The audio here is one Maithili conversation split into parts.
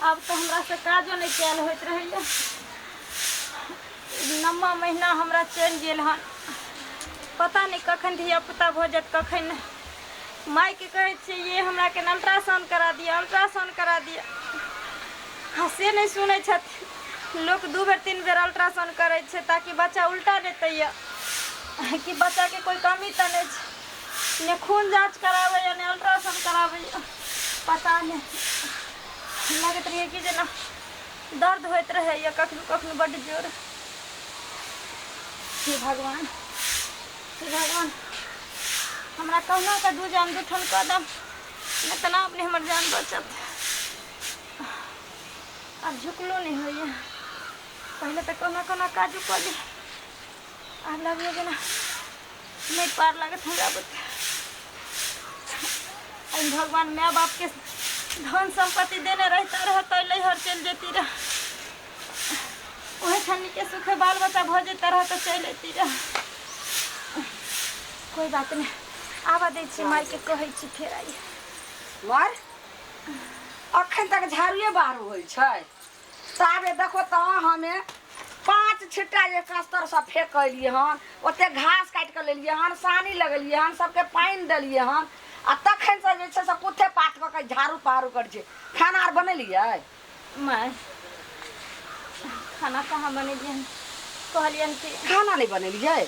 आब तऽ हमरासँ काजो नहि कयल होइत रहैए। नम्मा महीना हमरा चलि गेल हन, पता नहि कखन धियापुता भऽ जायत कखन नहि। मायके कहै छियै ये हमरा कनि अल्ट्रासाउंड करा दिअ, अल्ट्रासाउंड करा दिअ, आ से नहि सुनै छथिन। लोक 2 बेर 3 बेर अल्ट्रासाउंड करै छै ताकि बच्चा उल्टा नहि तैया कि बच्चाके कोइ कमी तऽ नहि छै। ने खून जाँच कराबैए ने अल्ट्रासाउंड कराबैए, पता नहि। लगैत रहैए कि जेना दर्द होइत रहैए कखनो कखनो बड्ड जोर। हे भगवान, हे भगवान, हमरा कहुना कऽ 2 जान 2 ठाम कऽ दम, नहि तऽ अपने हमर जान बचत। आब झुकलो नहि होइए, पहिले तऽ कहुना कहुना काजो कऽ ली, आब लगैए जेना नहि पार लागत हमरा बुते। एहिमे भगवान माय बापके धन सम्पत्ति देने रहता रह तऽ नैहर चलि जैती रह, ओहे ठाम नीके सुखे बाल बच्चा भऽ जैता रह तऽ चलि अयती रह। कोइ बात नहि, आबऽ दै छी मायके, कहै छी फेर आइ। मार अखन तक झाड़ुए बाहर होइ छै, ताबे देखो तऽ हमे 5 छिट्टा जे कस्तर सब फेक एलियै हन, ओते घास काटि कऽ लेलियै हन, सानी लगेलियै हन, सबके पानि देलियै हन, आ तखन से जे छै से कुथे पात कऽ के झाड़ू पहाड़ू करै छै। खाना आर बनेलियै? माय खाना कहाँ बनेलियै हन, कहलियनि कि खाना नहि बनेलियै?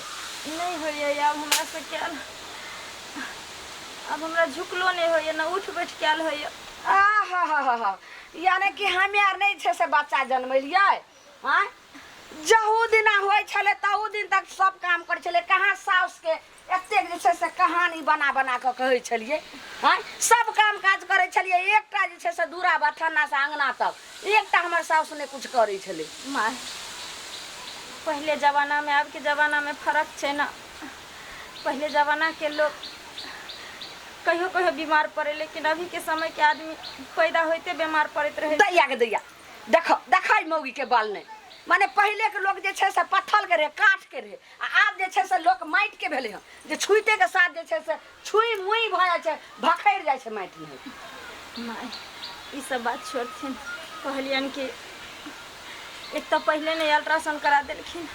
नहि होइए आब हमरा से कयल, आब हमरा झुकलो नहि होइए, ने उठ बैठ कयल होइए। आ हा हा हा हा, यानी कि हमे आर नहि छै से बच्चा जनमेलियै? आँय, जहू दिना होइ छलै तहू दिन तक सब काम करै छलै, कहाँ साउसके एतेक जे छै से कहानी बना बना कऽ कहै छलियै? आँय, सब काम काज करै छलियै, एकटा जे छै से दूरा बथाना से अङ्गना तक एकटा हमर साउस नहि किछु करै छलै। माय, पहिले जमानामे आबके जमानामे फरक छै ने। पहिले जमानाके लोक कहियो कहियो बीमार पड़े, लेकिन अभी के समय के आदमी पैदा होते बीमार पड़ैत रहे। दैया के दैया, देखो देखै मौगी के बाल नहि, माने पहिले के लोग जे छै से पत्थर के रहे, काठ के रहे, आ आब जे छै से लोक माटि के भेलै हन, जे छुइते के साथ जे छै से छुइ मुइ भऽ जाइ छै, भखरि जाइ छै माटि नहि। माय, ई सब बात छोड़थिन, कहलियनि कि एक तऽ पहिले नहि अल्ट्रासाउंड करा देलखिन,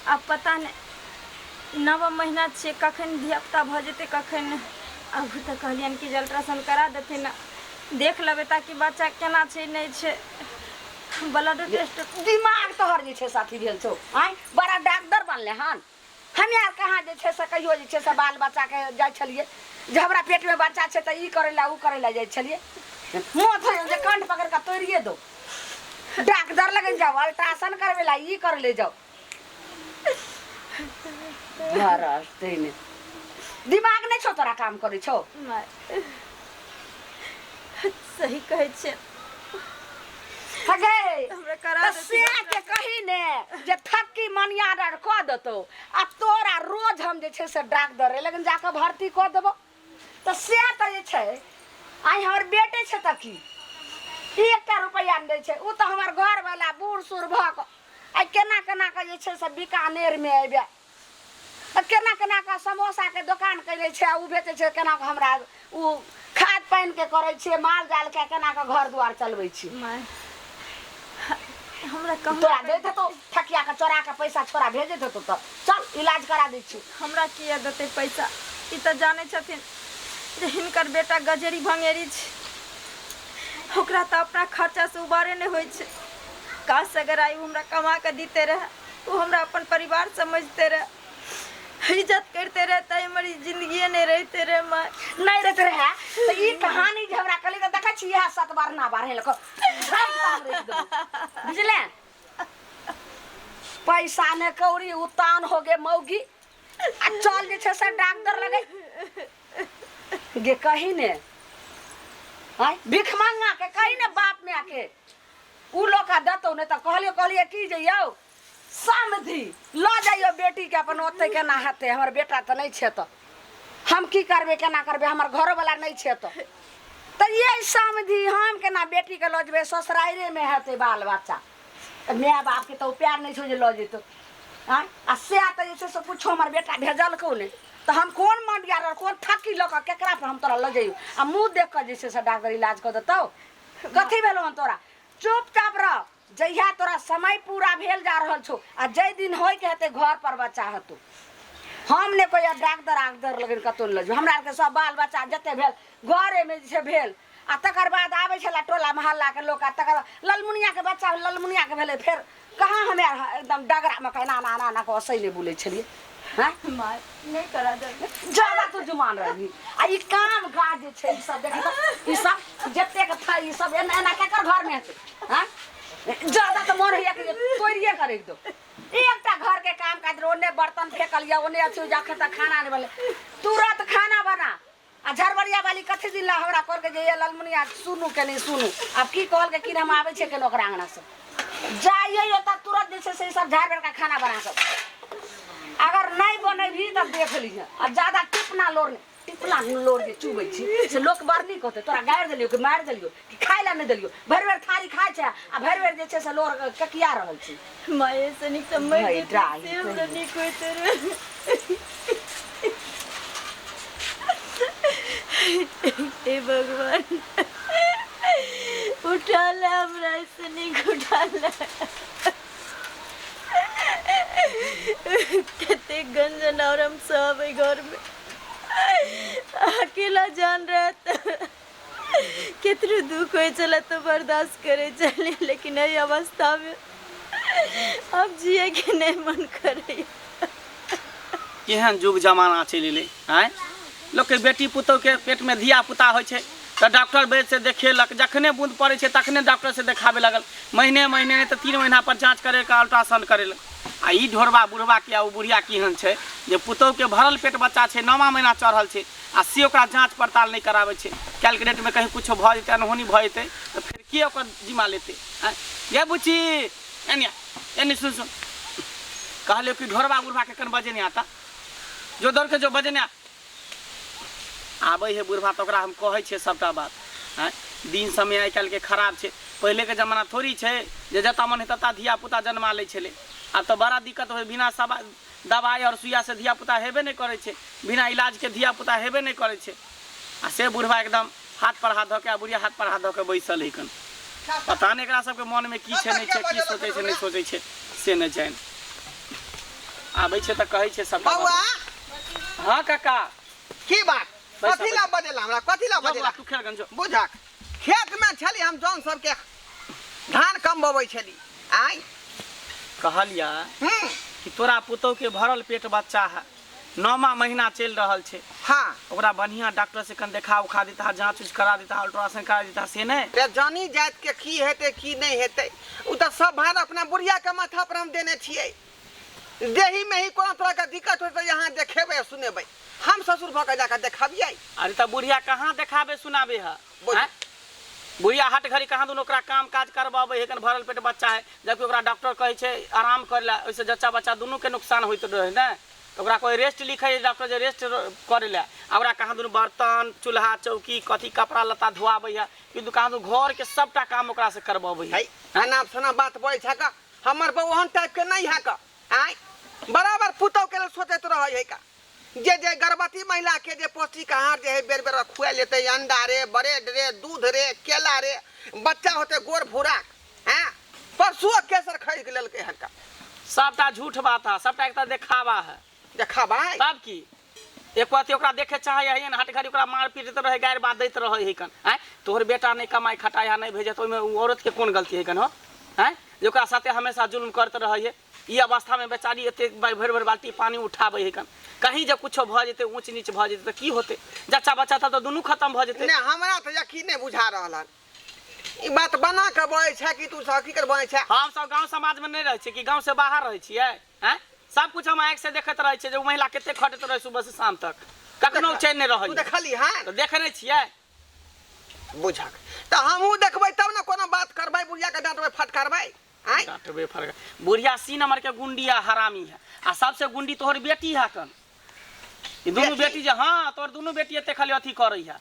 आब पता नहि नवम महीना छियै कखन धियापुता भऽ जेतै कखन नहि। आब तऽ कहलियनि कि जे अल्ट्रासाउंड करा देथिन ने, देख लेबै ताकि बच्चा केना छै नहि छै, ब्लड टेस्ट। दिमाग तोहर जे छै साथी भेल छौ, आँय बड़ा डॉक्टर बनले हन। हमे आर कहाँ जे छै से कहियो जे छै से बाल बच्चाके जाइ छलियै जे हमरा पेटमे बच्चा छै तऽ ई करै लए ओ करै लए जाइ छलियै? मुँह थोड़े जे कंठ पकड़ि कऽ तोड़िए दो। डॉक्टर लग जाओ, अल्ट्रासाउंड करबै लए, ई करै लए जाओ, भरस्ते ने दिमाग नहि छौ तोरा, काम करै छौ। माय, सही कहै छियै। हगे हमरा करा तऽ देथिन से के कही ने जे थक्की मनिया डर कऽ देतौ, आ तोरा रोज हम जे छै से डाक लेकिन जाकऽ भर्ती कऽ देबो। तऽ से तऽ जे छै आइ हमर बेटे छै तऽ की एकटा रुपैआ नहि दै छै। ओ तऽ हमर घरवला बूढ़ सूढ़ भऽ कऽ आइ केना केना कऽ जे छै से बीकानेरमे अयबै, आ केना केना कऽ समोसाके दोकान कयने छै, आ ओ बेचै छै, केना कऽ हमरा ओ खाद पानिके करै छियै, माल जालके केना कऽ घर दुआर चलबै छियै। माय, हमरा कहुना तोरा दैत हेतौ ठकिया कऽ, चोरा कऽ पैसा छोड़ा भेजैत हेतौ, तऽ चल इलाज करा दै छियौ। हमरा किया देतै पैसा? ई तऽ जानै छथिन जे हिनकर बेटा गजेरी भंगेरी छै, ओकरा तऽ अपना खर्चासँ उबारे नहि होइ छै। काश अगर आइ ओ हमरा कमा कऽ दिते रहए, ओ हमरा अपन परिवार समझते रहे, इज्जत करते रहे, तऽ हमर ई जिंदगिए नहि रहिते रहे माय। नहि रहते रहे तऽ ई कहानी जे हमरा कहली तऽ देखै छी इएह सत बार ना बारहे लऽ कऽ झाड़ि कऽ हम राखि देबौ, बुझले? पैसा ने कौड़ी, उतान हो गे मौगी, आ चल जे छै से डॉक्टर लगे गे। कही ने आँय भिखमंगा के, कही ने बाप माय के उ लोग का देतौ नहि। तऽ कहलियै, कहलियै की जे यौ समधि लऽ जाइयो बेटी के अपन ओतै, केना हेतै? हमर बेटा तऽ नहि छै तऽ हम की करबै, केना करबै? हमर घरोवला नहि छै तऽ ये समधि हम केना बेटी के लऽ जेबै? ससुराइरेमे हेतै बाल बच्चा, तऽ माय बापके तऽ ओ प्यार नहि छौ जे लऽ जेतौ। आँय, आ सएह तऽ जे छै से कुछो हमर बेटा भेजलकौ नहि, तऽ हम कोन मंडिया रह, कोन थक्की लऽ कऽ केकरा पर हम तोरा लऽ जइयौ? आ मुँह देख कऽ जे छै से डॉक्टर इलाज कऽ देतौ। कथी भेलो हन तोरा? चुपचाप रह, जहिया तोरा समय पूरा भेल जा रहल छौ आ जै दिन होय के हेतै घर पर बच्चा हेतौ। हम ने कोई डॉक्टर आक्टर लगन कतौ नहि लऽ जेबै। हमरा आरके सब बाल बच्चा जते भेल घरेमे जे छै भेल। आ तकर बाद आबै छला टोला मोहल्लाके लोक, आ तकर बाद ललमुनियाके बच्चा भेल, ललमुनियाके भेलै, फेर कहाँ हमे आर एकदम डगरामे के एना एना एना एना कऽ ओसै नहि बुलै छलियै। हँ माय नहि करा देबै। ज्यादा तू जुमान रहबी। आ ई काम काज जे छै ई सब देखी तऽ ई सब जतेक था ई सब एना एना केकर घरमे हेतै? हँ ज्यादा तऽ मोन होइया कि तोड़िए कऽ राखि दो। एकटा घर के काम काज रहे, ओने बर्तन फेकल यऽ, ओने अथी, जखन तक खाना नहि बनलै तुरंत खाना बना। आ झरबरिया वाली कथी दिन ला हमरा कहलकै जे ये ललमुनिया सुनू के नहि सुनू। आब की कहलकै कि हम आबै छियै केना ओकरा अङ्गना से जाइए ओतऽ तुरंत जे छै से ई सब झाड़ि बेरका खाना बना कऽ, अगर नहि बनेबही तऽ देख लिहे। आ ज्यादा टिपना लोर नहि, टिपना लोर जे चुबै छी से लोक बड़ नीक होतै। तोरा गारि देलियौ कि मारि देलियौ कि खाइ लए नहि देलियौ? भरि भरि थारी खाइ छै आ भरि भरि जे छै से लोर ककिया रहल छै। माय से नीक तऽ मरि भाइ, जेतै डाही से हमरा कहियो। नीक होइते रहे। हे भगवान, उठा ले हमरा, से नीक उठा ले। कते गंजन और हम सब एहि घर में अकेला जान रहे तऽ केतनो दुख होइ छलै तऽ बर्दाश्त करै छलियै, लेकिन एहि अवस्था में आब जिए के नहि मन करैया। केहन युग जमाना चलि एलै आँय। लोकके बेटी पुतहुके पेटमे धिया पुता होइ छै तऽ डॉक्टर वैद्यसँ देखेलक, जखने बूँद पड़ै छै तखने डॉक्टरसँ देखाबे लगल, महीने महीने नहि तऽ 3 महीना पर जाँच करेलक, अल्ट्रासाउंड करेलक। आ ई ढोरबा बुढ़बा के आ ओ बुढ़िया केहन छै जे पुतहुके भरल पेट बच्चा छै, 9वां महीना चढ़ल छै आ से ओकरा जाँच पड़ताल नहि कराबै छै। काल्हिके डेटमे कहीं किछो भऽ जेतै, अनहोनी भऽ जेतै तऽ फेर के ओकर जिम्मा लेतै? आँय गे बुच्ची, एने एने सुन सुन, कहलियौ कि ढोरबा बुढ़बा के कन बजे नहि आता, जो दौड़ के जो बजे नहि आबै है बुढ़बा तऽ ओकरा हम कहै छियै सबटा बात। आँय दिन समय आइ काल्हिके खराब छै, पहिलेके जमाना थोड़ी छै जे जतऽ मन हेतै ततऽ धिया पुता जन्मा लै छलै। आब तऽ बड़ा दिक्कत होइ, बिना सवा दबाइ आओर सुइयासँ धिया पुता हेबे नहि करै छै, बिना इलाजके धिया पुता हेबे नहि करै छै। आ से बुढ़बा एकदम हाथ पर हाथ धऽ के आ बुढ़िया हाथ पर हाथ धऽ के बैसल है कन, पता नहि एकरा सबके मनमे की छै नहि छै, की सोचै छै नहि सोचै छै से नहि जानि। आबै छै तऽ कहै छै सबटा बौआ। बात। हँ काका। की बात? बैसा, कथी ला बैसा। बजेला हमरा? कथी ला जो बौआ, बजेला? तू खेल गन जो। बुझक खेत में छली हम, जौन सबके धान कम बबै छली। आय कहलिया कि तोरा पुतोह के भरल पेट बच्चा है, 9वां महीना चलि रहल छै। हाँ। ओकरा बढ़िया डॉक्टर से कन देखा उखा देता, जांच उच करा देता, अल्ट्रासाउंड करा देता, से नहीं? रे जानी जात के की हेतै की नहीं हेतै, उ तऽ सब भार अपना बुढ़िया के माथा पर हम देने छियै। देही में ही कोनो तरह के दिक्कत होय तऽ यहाँ देखेबै आ सुनेबै, हम ससुर भऽ के जाके देखाबियै। अरे तऽ बुढ़िया कहाँ देखाबे सुनाबे है? बोल। आँय? बुढ़िया हट घड़ी कहाँ दुनू ओकरा काम काज करबाबै है, कन भरल पेट बच्चा है, जबकि ओकरा डॉक्टर कहै छै आराम करै ला, ओहिसँ जच्चा बच्चा दुनू के नुकसान होइत रहै ने, तऽ ओकरा कोइ रेस्ट लिखै है डॉक्टर जे रेस्ट करै ला, आ ओकरा कहाँ दुनू बर्तन चूल्हा चौकी कथी कपड़ा लत्ता धोआबै है, किन्तु कहाँ दुनू घर के सबटा काम ओकरा से करबाबै है। है अनाप शनाप बात बोलै छै का, हमर बहू ओहन टाइप के नहीं है का। आँय बराबर पुतहु के लेल सोचैत रहै है का, जे जे गर्भवती महिला के जे पौष्टिक आहार जे है बेर बेर खुआ लेतै, अंडा रे, ब्रेड रे, दूध रे, केला रे, बच्चा होते गोर भूरा। हैं परसुओ केसर खरीद के लेलकै हन का। सबटा झूठ बात है, सबटा एकटा देखावा है। देखावा है? तब की एक अथी ओकरा देखे चाहे है हट घड़ी ओकरा मार पीट रहे, गारि बात दैत रहे है कन। आँय तोहर बेटा नहीं कमाई खटाई है नहीं भेजे तो ओहिमे ओ औरत के कोन गलती है कन हो? आँय जे ओकरा साथे हमेशा जुल्म करते रहे है। ई अवस्था में बेचारी एते भरि भरि बाल्टी पानी उठाबै है कन, कहीं जब कुछो भऽ जेतै ऊँच नीच भऽ जेतै तऽ की होतै? जच्चा बच्चा तब तऽ दुनू खत्म भऽ जेतै। नहि हमरा तऽ यकीन नहि बुझा रहल हन, ई बात बना कऽ बजै छै कि तू सब हकीकत बजै छै? हम सब गाँव समाज में नहि रहै छियै कि गाँव से बाहर रहै छियै? आँय सब कुछ हम आँखि से देखैत रहै छियै जे ओ महिला कते खटैत रहै सुबह से शाम तक, कखनो चैन नहि रहै। तू देखली हन? तऽ देखै नहि छियै। बुझक तऽ हमहूँ देखबै तब ने कोनो बात करबै, बुढ़िया के डाँटबै फटकारबै। आँय डाँटबै फटकार। बुढ़िया सी नंबर के गुंडी आ हरामी है, आ सबसे गुंडी तोहर बेटी है कन, ई दुनू बेटी? बेटी जे, हाँ तोहर दुनू बेटी एते खाली अथी करै है।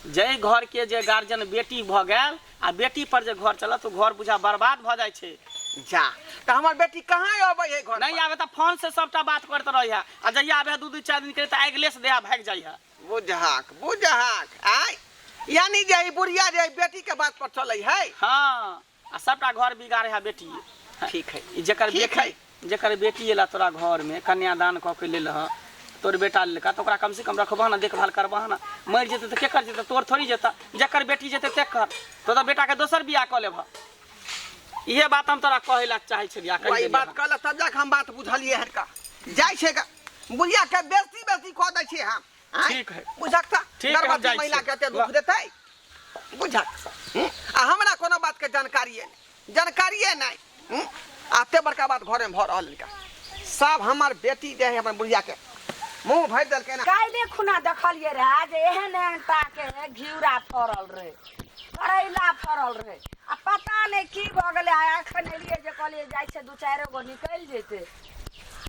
जै घर के जे गार्जियन बेटी भऽ गेल आ बेटी पर जे घर चलत, ओ घर बुझा बर्बाद भऽ जाइ छै। जा तऽ हमर बेटी कहाँ अबै है घर? नहीं आबे तऽ फोन से सबटा बात करैत रहै है, आ जहिया आबे है 2-2 4 दिन के तऽ आगिले से देहा भागि जाइ है। बुझाक बुझाक आय यानी जे ई बुढ़िया जे ई बेटी के बात पर चलै है। हाँ, आ सबटा घर बिगाड़े है बेटी। ठीक है। ई जेकर ठीक बेटी है। जेकर बेटी एला तोरा घर में कन्यादान कऽ के लेल ह, तोर बेटा लेलका, तऽ ओकरा कम से कम रखबह ना, देखभाल करबह ना। मरि जेतै तऽ केकर जेतै? तोर थोड़ी जेतै, जकर बेटी जेतै तेकर। तो तऽ बेटाके दोसर बियाह कऽ लेबह। इहे बात हम तोरा कहै लए चाहै छलियै, कहि वही देलियै। बात कहलक तब जाके हम बात बुझलियै हन का। जाइ छै का बुढ़िया के बेइज्जती बेइज्जती कऽ दै छियै हम। आँय? ठीक है। बुझक तऽ ठीक है, हम गर्भवती जाइ महिला छियै। के एते दुख देतै? बुझक। आ हमरा कोनो बात के जानकारिए नहि, जानकारिए नहि। आ एते बड़का बात घरे में भऽ रहल हिनका। सब हमर बेटी जे है अपन बुढ़िया के मुँह भरि देलकै ना। काल्हि खुना देखलियै रहे जे एहन एहन टाके घिउरा फड़ल रहै, करैला फड़ल रहै, आ पता नहि की भऽ गेलै। आ एखन एलियै जे कहलियै जाइ छै दू चारि गो निकलि जेतै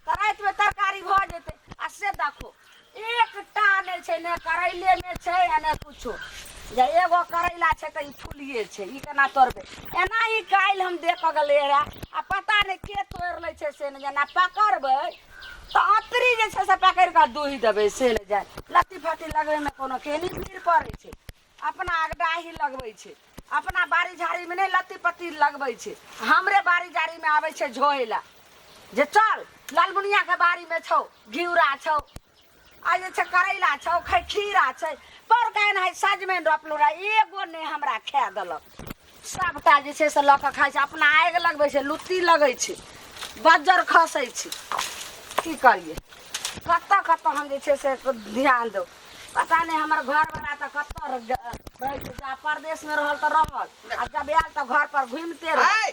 तऽ रातिमे तरकारी भऽ जेतै, आ से देखो एकटा नहि छै, ने करैले नहि छै आ ने कुछो। जे एगो करैला छै तऽ ई फुलिए छै, ई केना तोड़बै? एना ही काल्हि हम देख कऽ गेलियै रहए, आ पता नहि के तोड़ि लै छै से नहि। जेना पकड़बै तऽ अतरी जे छै से पकड़ि कऽ दुहि देबै से नहि जाय। लत्ती फत्ती लगबैमे कोनो केनी भीड़ पड़ै छै? अपना अगडाही लगबै छै, अपना बाड़ी झाड़ीमे नहि लत्ती पत्ती लगबै छै, हमरे बाड़ी झाड़ीमे आबै छै झोहै लए जे चल लालमुनियाके बाड़ीमे छौ घिउरा छौ, आ जे छै करैला छौ, खीरा छै। पर एनाहि सजमनि रोपलहुँ रहए, एगो नहि हमरा खाए देलक। सभटा जे छै से लऽ कऽ खाइ छै। अपना आगि लगबै छै, लुत्ती लगै छै, बज्जर खसै छै। की करियै? कतऽ कतऽ हम जे छै से ध्यान दौ? पता नहि हमर घरवला तऽ कतऽ रहै छै। जा परदेशमे रहल तऽ रहल, आ जब आयल तऽ घर पर घुमिते रहल। आँय,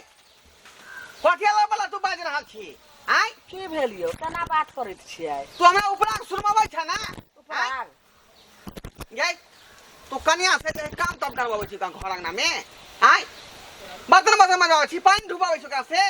कथी वाला तू बाजि रहल छी? आँय, की भेल यौ? केना बात करैत छियै? तू हमरा उपराग सुनबाबै छ ना? उपराग? गै, तू कनिया से जे काम ताम करबाबै छी घर अंगना में? आँय, बर्तन बर्तन मजाबै छी, पानि ढुबाबै छी ओकरा से?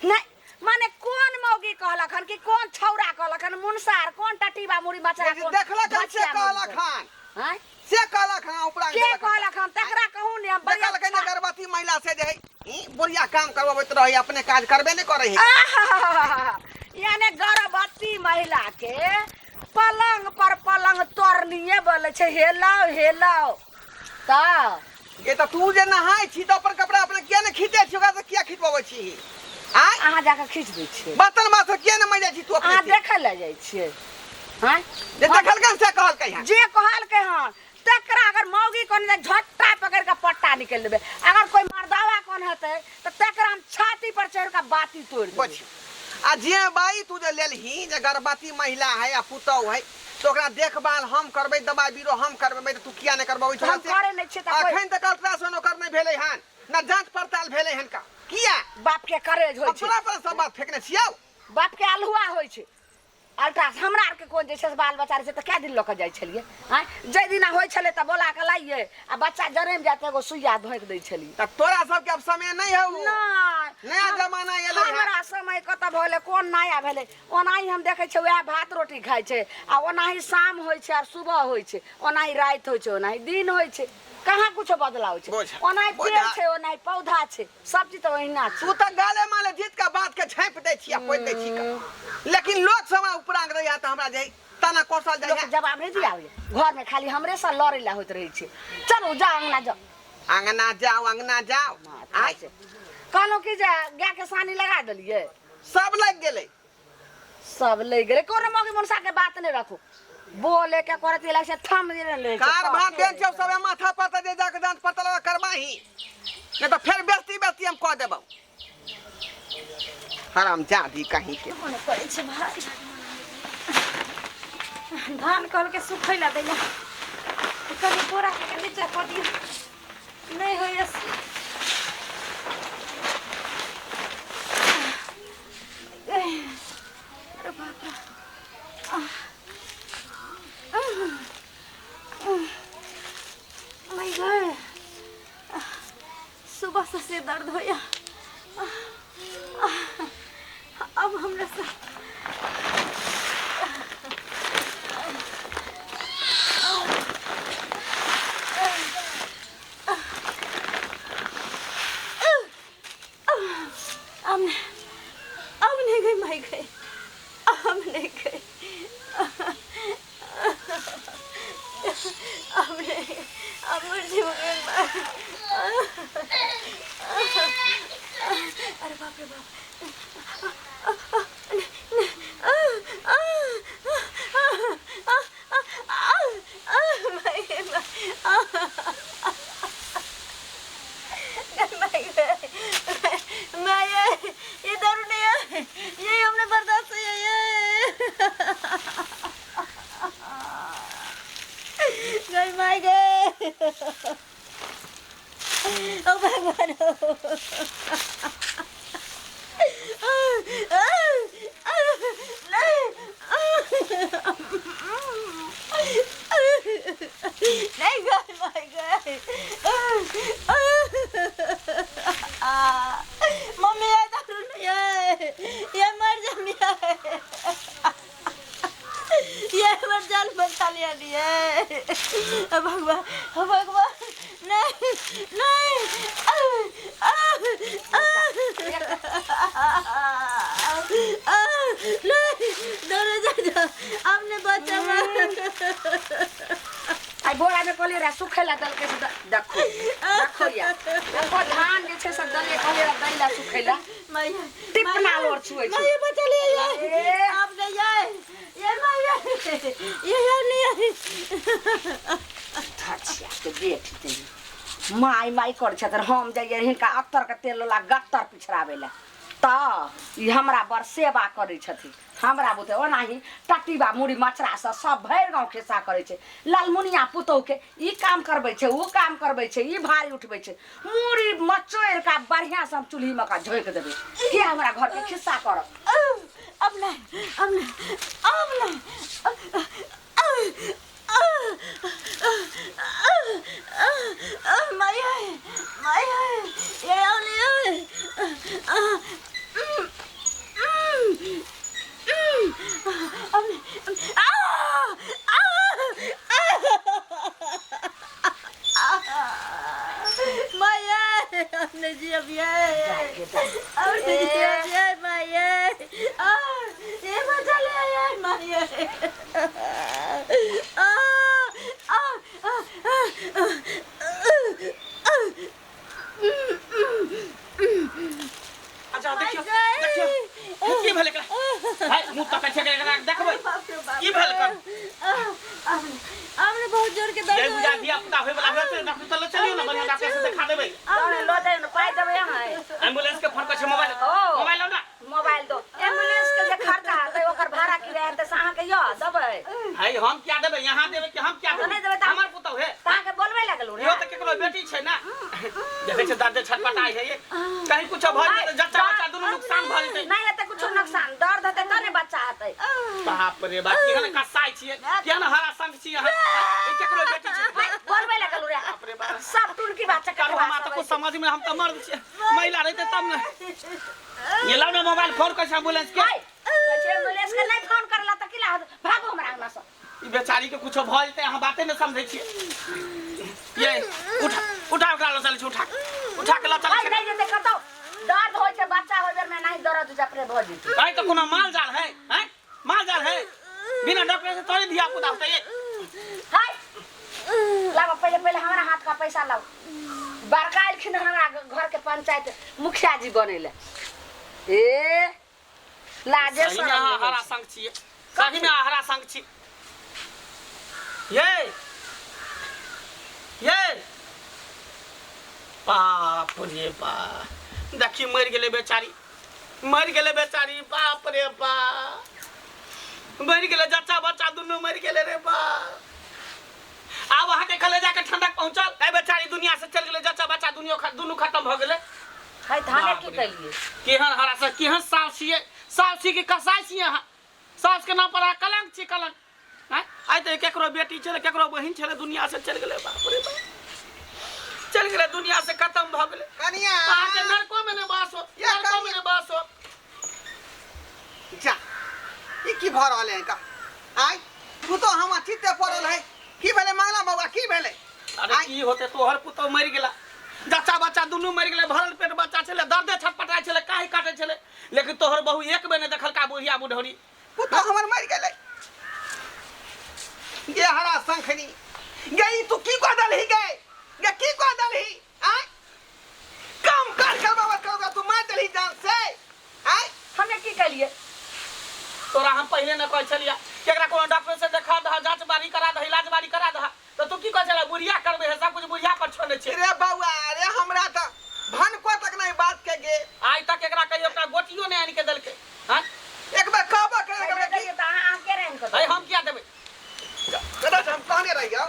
नहि, माने कोन मौगी कहलक हन कि कोन छौड़ा कहलक हन मुनसार, कोन टटीबा मुड़ी मचा जे कोन देखलक हन से बचिया मुड़ी कहलक पर? हन। आँय? से कहलक हन उपराग के देलक हन। कहलक हन तकरा कहू ने हम बढ़िया। देखलक हन जे गर्भवती महिला से जे है ई बुढ़िया काम करबाबैत रहै, अपने काज करबे नहि करै है। आहाहाहा! यानी गर्भवती महिला के पलंग पर पलंग तोड़निये बोलै छै, हेलाओ हेलाओ तऽ गे, तऽ तू जे नहाय छी तऽ अपन कपड़ा अपने किया नहि खींचै छी? ओकरा से किया खींचबाबै छी? आँय, अहाँ जाकऽ खींच दै छियै? बर्तन बासन किया नहि मजै छी तू अपने अहाँ से? देखै लए जाइ छियै? आँय, जे देखलकै से कहलकै हन। जे कहलकै हन तकरा अगर मौगी कोन झट्टा पकड़ि कऽ पट्टा निकलि देबै, अगर कोइ मर्दावा कोन हेतै तऽ तकरा हम छाती पर चढ़ि कऽ बाती तोड़ि देबै। बच आ जे बाई तू जे लेलही जे गर्भवती महिला है आ पुतहु है तऽ ओकरा देखभाल हम करबै, दबाइ बीरो हम करबै, तऽ तू किया नहि करबाबै? तऽ हम करै नहि छियै तऽ कोइ अखन तक अल्ट्रासाउंड ओकर नहि भेलै हन, ना जांच पड़ताल भेलै हन का? किया? बाप के करेज होइ हम छै। तोरा पर सब बात फेकने छियौ। बाप के अल्हुआ होइ छै अल्ट्रा। हमरा आरके कोन जे छै से बाल बच्चा रहै छै तऽ कए दिन लऽ कऽ जाइ छलियै? आँय, जाहि दिना होइ छलै तऽ बोला कऽ लाइए आ बच्चा जनमि जाय तऽ एगो सुइया धोकि दै छलियै। तऽ तोरा सबके आब समय नहि हौ। नहि। नया जमाना एलै हन। हमरा समय कतऽ भऽ गेलै? कोन नया भेलै? ओनाही हम देखै छियै वएह भात रोटी खाइ छै, आ ओनाही शाम होइ छै आ सुबह होइ छै, ओनाही राति होइ छै, ओनाही दिन होइ छै। कहाँ कुछो बदलाव छै? बोझ, ओनाही बोझ। पेड़ छै, ओनाही पौधा छै, सब चीज तऽ ओहिना छै। तू तऽ गाले माले जीत के बात के झाँपि दै छी आ पोति दै छी का। लेकिन लोक सब हमरा उपराग रहैया तऽ हमरा जे ताना कसल लोकके जाइया। जवाब नहि दियाबैया। घरमे खाली हमरे से लड़ै लए होइत रहै छै। चलू, जाउ अङ्गना जाउ। अंगना जाओ, अंगना जाओ। आय, कहलहुँ कि जे गायके सानी लगा देलियै? सब लागि गेलै। सब लागि गेलै। कोनो मौगी मनुषा के बात नहि रखू। बोले के करत लगै छै थम देने रहै छै। कार भात देन छौ सबे माथा पर तऽ जे जाके जांच पड़ताल करबाही, नहीं तऽ फेर बेइज्जती बेइज्जती हम कऽ देबौ हराम जादी कहीं के। कोन करै छै भाय? धान कहलकै सुखै लए दैया, कनि बोरा के नीचा कऽ दियौ, नहि होइए से। अरे बाप रे, my गए, सुबह से सिर दर्द होइया। अब हमरा से अब नहीं, अब नहीं गई माई गई, अब नहीं गई, अब नहीं, अब अरे बाप रे बाप। मैं ये दारू नहीं है, ये हमने बर्दाश्त नहीं है। गई माई गए। ओ भगवान, नहीं गए माई गए। मम्मी ये दारू नहीं है, ये मर जा, ये मर जाल बचा लिया है। भगवान भगवान, नहीं नहीं, नहीं दोनों जा, आपने बचा। आई बोरा में कहलियै रहे सुखै ला दलकै से देखो देखो या देखो धान जे छै से दलियै कहलियै रहे दै ला सुखै ला, टिप नाल और छुए छै। मैं बचा लिया ये आपने, ये मैं ये नहीं धचिया के बेट दे माई माई कर छथिन। हम जाइए हिनका अत्तर के तेल ला गत्तर पिछड़ाबै ला तऽ ई हमरा बड़ सेवा करै छथिन। हमरा बुते ओनाही टटीबा मुड़ी मचरा से सब भरि गाँव खिस्सा करै छै। लालमुनिया पुतोहु के ई काम करबै छै, ओ काम करबै छै, ई भारी उठबै छै, मुड़ी मचोड़ि कऽ बढ़िआँ से हम चूल्हीमे कऽ झोंकि देबै के हमरा घरके खिस्सा करत। अब नहीं, अब नहीं, अब नहीं। माई माई ये नहीं। माया हमने जी अब ये अब जी अब ये माया ये बचा ले यार माया। आ आ आ अच्छा देखियो देखियो की भेल एकरा? हाय मुंह तकै छै एकरा देखबै की भेल कर? हमने बहुत जोर के दर्द ये बुझा धिया पुता होय वाला होते डॉक्टर चलो चलियो ना बढ़िया डॉक्टर से देखा देबै। ल जाइयो ना पाइ देबै अहाँ। एम्बुलेंस के फोन कर छै, मोबाइल मोबाइल लाउ ना, मोबाइल दो। एम्बुलेंस के जे खर्चा हेतै ओकर भाड़ा किराया हेतै से अहाँके य देबै। हाय हम क्या देबै? यहाँ देबै कि हम क्या देबै? नहि देबै तऽ हमर पुतहु हे तऽ अहाँके बोलबै लागलु रे। यो तऽ केकरो बेटी छै ना, देखै छै दर्द छटपटाइ है, कहीं कुछो भऽ जेतै जच्चा बच्चा दुनू नुकसान भऽ जेतै। नहि हेतै कुछो नुकसान, दर्द हेतै तऽ ने बच्चा हेतै। बाप रे बाप, केहन कसाई छियै, केहन हरा संग छियै अहाँ। ई केकरो बेटी छै? बोलबै लागलु रे। बाप रे बाप, सब टुनकी बच्चा करू हमरा तऽ कुछ समझ में, हम तऽ मर्द छियै, महिला रहतै तब ने। ये लाउ ने मोबाइल, फोन कर छै एम्बुलेंस के। एम्बुलेंस के नहि फोन करला तऽ की ला भागो हमरा अंगना से। ई बेचारी के कुछो भऽ जेतै अहाँ बाते नहि समझै छियै। ये उठा उठा ओकरा लऽ चलै छै, उठा उठा के लऽ चलै छै। नहि जेतै कतौ, दर्द होइ छै बच्चा होइ बेर में नहि दर्द होइ छै अपने भऽ जेतै। आइ तऽ कोनो माल जाल है? हैं माल जाल है? बिना डॉक्टर से थोड़ी धिया पुता होतै। हाय लाओ पहले पहले हमरा हाथ का पैसा लाओ। बड़का एलखिन हमरा घर के पंचायत मुखिया जी बनेले। ए लाजे सही में अहाँ हरा संग छियै, सही में अहाँ हरा संग छी। ये ये बाप रे बाप, देखी मरि गेलै बेचारी, मरि गेलै बेचारी। बाप रे बाप, मरि गेलै जच्चा बच्चा दुनू मरि गेलै रे बाप। आब अहाँके कलेजा के ठंडक पहुँचल? ए बेचारी दुनिया से चलि गेलै, जच्चा बच्चा दुनिया दुनू खत्म भऽ गेलै। है धाने की कैलिए? केहन हरा से केहन साउस छियै, साउस छी कि कसाई छियै अहाँ? साउस के नाम पर अहाँ कलंक छी, कलंक। आइ तऽ केकरो बेटी छलै, केकरो बहिन छलै, दुनिया से चलि गेलै। बाप रे बाप, चलि गेलै दुनिया से खत्म भऽ गेलै। कनिया अहाँके नरको में नहि बास होत, नरको में नहि बास होत। जा ई की भऽ रहल है का? आइ तू तो हम चित्ते पड़ल है। की भेलै मंगला बौआ, की भेलै? अरे की होते, तोहर पुतहु मरि गेला, जच्चा बच्चा दुनू मरि गेलै, भरल पेट बच्चा छलै, दर्दे छटपटाइ छलै, काहि काटै छलै, लेकिन तोहर बहू एक बेर नहि देखलका बुढ़िया बुढ़ौरी। पुतहु हमर मरि गेलै। गे हरा शंखनी गे, ई तू की कऽ देलही गे? गे की कह देलही आय काम काज करबाबत करबा तू मार देलही जान से आय। हमे की कलिए? तोरा हम पहिले न कहै छलियै कि एकरा कोनो डॉक्टर से देखा दह, जांच बारी करा दह, इलाज बारी करा दह, तो तू की कहै छला बुढ़िया करबै है, सब कुछ बुढ़िया पर छोड़ने छै। रे बौआ रे, हमरा त भनको तक नहीं बात के गे। आइ तक एकरा कहियो एकरा गोटियो नहि आनि के देलकै। हां एक बार कहबो करे एकरा की त अहाँ के रहन के अरे हम किया देबै? दादा हम कहने रहियो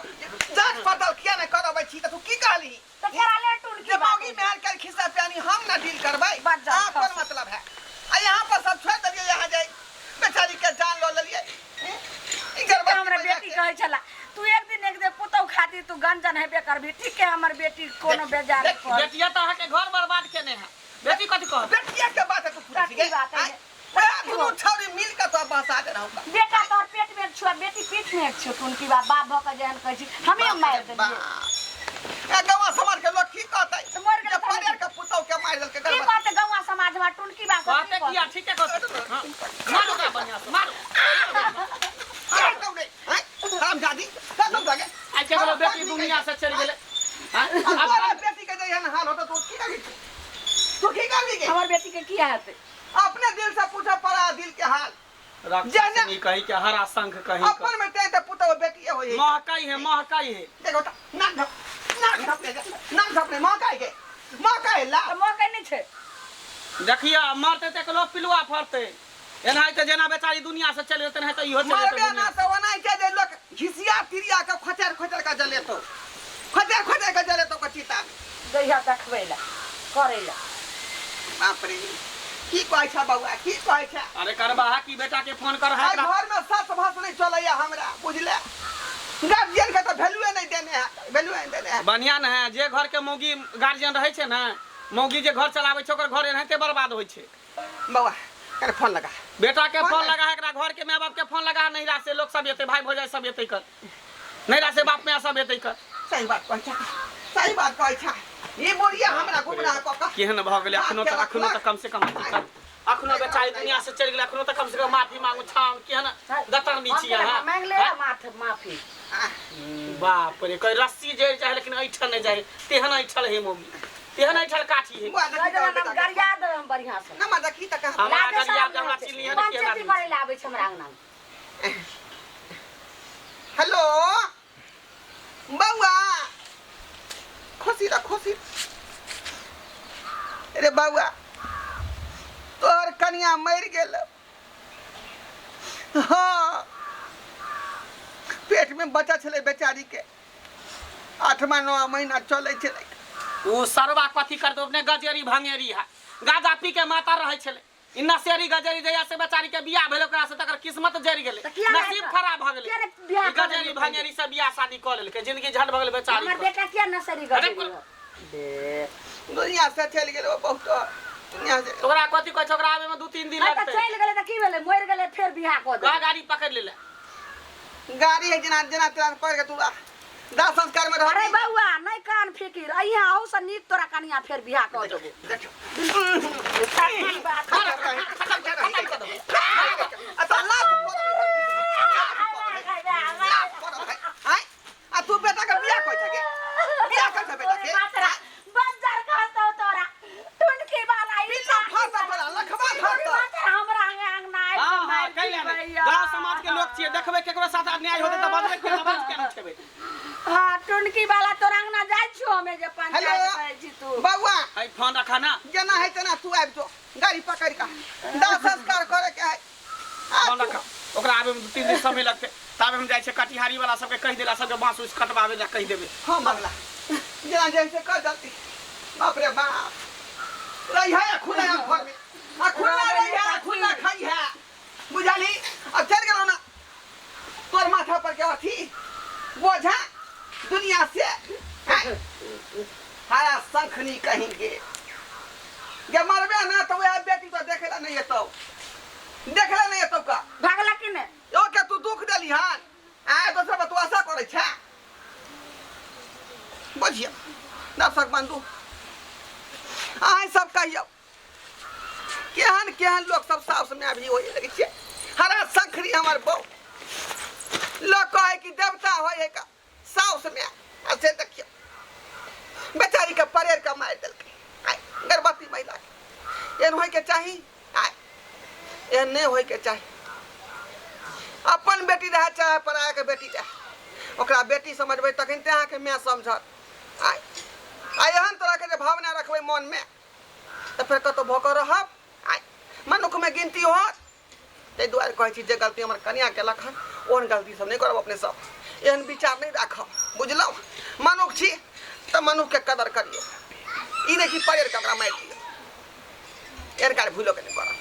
जांच पड़ताल किया नहीं करबै छी, त तू की कहली? त करा ले टून की जे मौगी मेहर के खिस्सा प्यानी हम ना डील करबै, बात अपन मतलब है। आ यहाँ पर सब छोड़ देलिए, यहाँ जाई बेचारी के जान लो लेलिए। हमरा बेटी कहै छला तू एक दिन एक दिन पुतौ खातिर तू गंजन हेबे करबी, ठीक है? हमर बेटी कोनो बेजार नहीं। बेटिया त अहाँ के घर बर्बाद केने है, बेटी कथि कहत? बेटिया के बात है तू पूछ की बात है? दुनू छौरी मिल के तो बसा दे रहू। बेटा तोर पेट में छुआ, बेटी पीठ में छुआ, तुन की बाप बाप भ के जेहन कहै छी हमे मारि देलिए। ए गवा समाज के लोग की कहतै? त मर गेल परेर के पुतौ के मारि देलकै। की कहतै गवा समाज में टुनकी बात कहतै? किया ठीक है कहतै। हां मारू का बढ़िया से मारू। रामजादी खत्म भऽ गेल। आइ केकरो बेटी दुनिया से चलि गेलै। हां तोरा बेटी के जेहन हाल होतौ तू की करबी? तू की करबी गे? हमर बेटी के की हेतै? अपने दिल से पूछे पड़ा दिल के हाल। राक्षसनी कही के हरा शंख कही अपन में ते त पुतौ बेटी होई महकाई है, महकाई है। देखो त नाक झप, नाक झपने, नाक झपने महकाई के महकाई ला त महकाई नहीं छै। देखिया मरते ते लोग पिलुआ फरते, एनाहिते जेना बेचारी दुनिया से चलि जेतै त इहो चलि जेतै। मरबे ना त ओनाहिते जे लोग घिसिया तिरिया के खोचर खोचर के जलेतो, खोचर खोचर के जलेतो कचिता गइया देखबै ला करै ला। बाप रे की कहै छ बौआ, की कहै छ? अरे करबा की बेटा के फोन कर है। घर में सास भास नहीं चलैया हमरा, बुझले? गार्जियन के त वैल्यूए नहीं देने है, वैल्यूए नहीं देने है। बढ़िया न है जे घर के मौगी गार्जियन रहै छै ने, मौगी जे घर चलाबै छै ओकर घर एनाहिते बर्बाद होइ छै। बौआ अरे फोन लगा, बेटा के फोन लगा, एकरा घर के माय बाप के फोन लगा, नहिरा से लोग सब एतै, भाई भौजाई सब एतै कर, नहिरा से बाप माय सब एतै कर। सही बात कहै छ, सही बात कहै छ। ई बुढ़िया हमरा गुमराह क क केहन भ गेलै। अखनो त अखनो त कम से कम अखनो बेचारी दुनिया से चलि गेलै, अखनो त कम से कम माफी मांगू छाम। केहन दतरनी छी अहाँ? मांग ले माथ माफी। बाप रे कोई रस्सी जरि जाए लेकिन ऐठल नहीं जाए, तेहन ऐठल है मौगी, तेहन ऐठल काठी है। गरिया दे हम बढ़िया से ना देखी त हमरा गरिया दे, हमरा चिल्ली है ने केना करे लाबै छै हमरा अंगना में। हेलो बौआ, खुशी रह, खुशी रे बौआ, तोहर कनिया मरि गेल। हाँ पेट में बच्चा छलै बेचारी के, 8वां 9वां महीना चलै छलै। ओ सरवा कथी करतौ, अपने गजेरी भंगेरी है, गाजा पी के माता रहै छलै। ई नशेरी गजेरी जहिया से बेचारी के बियाह भेल ओकरा से तकर किस्मत जरि गेलै, नसीब खराब भ गेलै। गजेरी भंगेरी से बियाह शादी क लेलकै, जिंदगी झंड भ गेलै बेचारी। हमर बेटा किया नशेरी गजेरी दुनिया से चलि गेलै बहुत दुनिया से। ओकरा कथी कहै छै, ओकरा आबे में 2-3 दिन लगतै। चलि गेलै त की भेलै, मरि गेलै फेर बियाह क देलै। गाड़ी पकड़ लेलै, गाड़ी है जेना जेना तेना पकड़ के तू दाह संस्कार में रह। अरे बौआ नहीं कान फिकिर, अइहा अहू से नीक तोरा कनिया फेर बियाह क देबो। देखियो आ तू बेटा के बियाह कहै छ के? बियाह कहै छ बेटा के? बज्जर कहतौ तोरा टुनकी वाला पिल्ला फरतौ तोरा, लखबा फरतौ। हमरा अंगना हां हां कैला नै गांव समाज के लोग छियै, देखबै केकरो साथ अन्याय होतै त बजबै के आवाज केना उठेबै। हां टुनकी वाला तोरा अंगना जाइ छियो हमे जे पंचायत करै छी तू। बौआ है फोन रखा ना, जेना है तेना तू आबि जो, गाड़ी पकड़ के दाह संस्कार करे के है। फोन रखा, ओकरा आबे में 2-3 दिन समय लगतै, ताबे हम जाइ छै कटिहारी वाला सबके कहि देला, सबके बांस उस कटवाबे ला कहि देबै। हां बंगला जेना जैसे कर जल्दी। बाप रे बाप रही है खुला घर में, आ खुला रही है, खुला खाई है, बुझली? अब चल गेलो ना तोर माथा पर के अथी बोझा दुनिया से हरा शंखनी कहेंगे। जे मरबे ना तो वह बेटी तो देखेला नहीं एतौ, देखला नहीं एतौ का भागला कि ने? ओके तू दुख देली हन, आ दोसर बात तू आशा करै छ। बुझियौ दर्शक बंधु, अहाँ सब कहियौ केहन केहन लोग सब साउस में अभी होए लगै छै। हरा शंखरी हमर बहू लोग कहै कि देवता होय है का साउस में, आ से देखियौ परेर के मारि देलकै। आइ गर्भवती महिला के एहन होइके चाही? आइ एहन नहि होइके चाही। अपन बेटी रहए चाहे पराया के बेटी रहए, ओकरा बेटी समझबै तखन ते अहाँके माय समझत। आइ आ एहन तरहके जे भावना रखबै मनमे तऽ फेर कतहु भऽ कऽ रहब? आइ मनुखमे गिनती होत? ताहि दुआरे कहै छी जे गलती हमर कनिया केलक हन ओहन गलती सब नहि करब। अपने सब एहन विचार नहि राखब, बुझलहुँ? मनुख छी तऽ मनुखके कदर करियौ, ई नहि कि परेर के ओकरा मारि दियौ। एहन कार्य भूलो के नहि करब।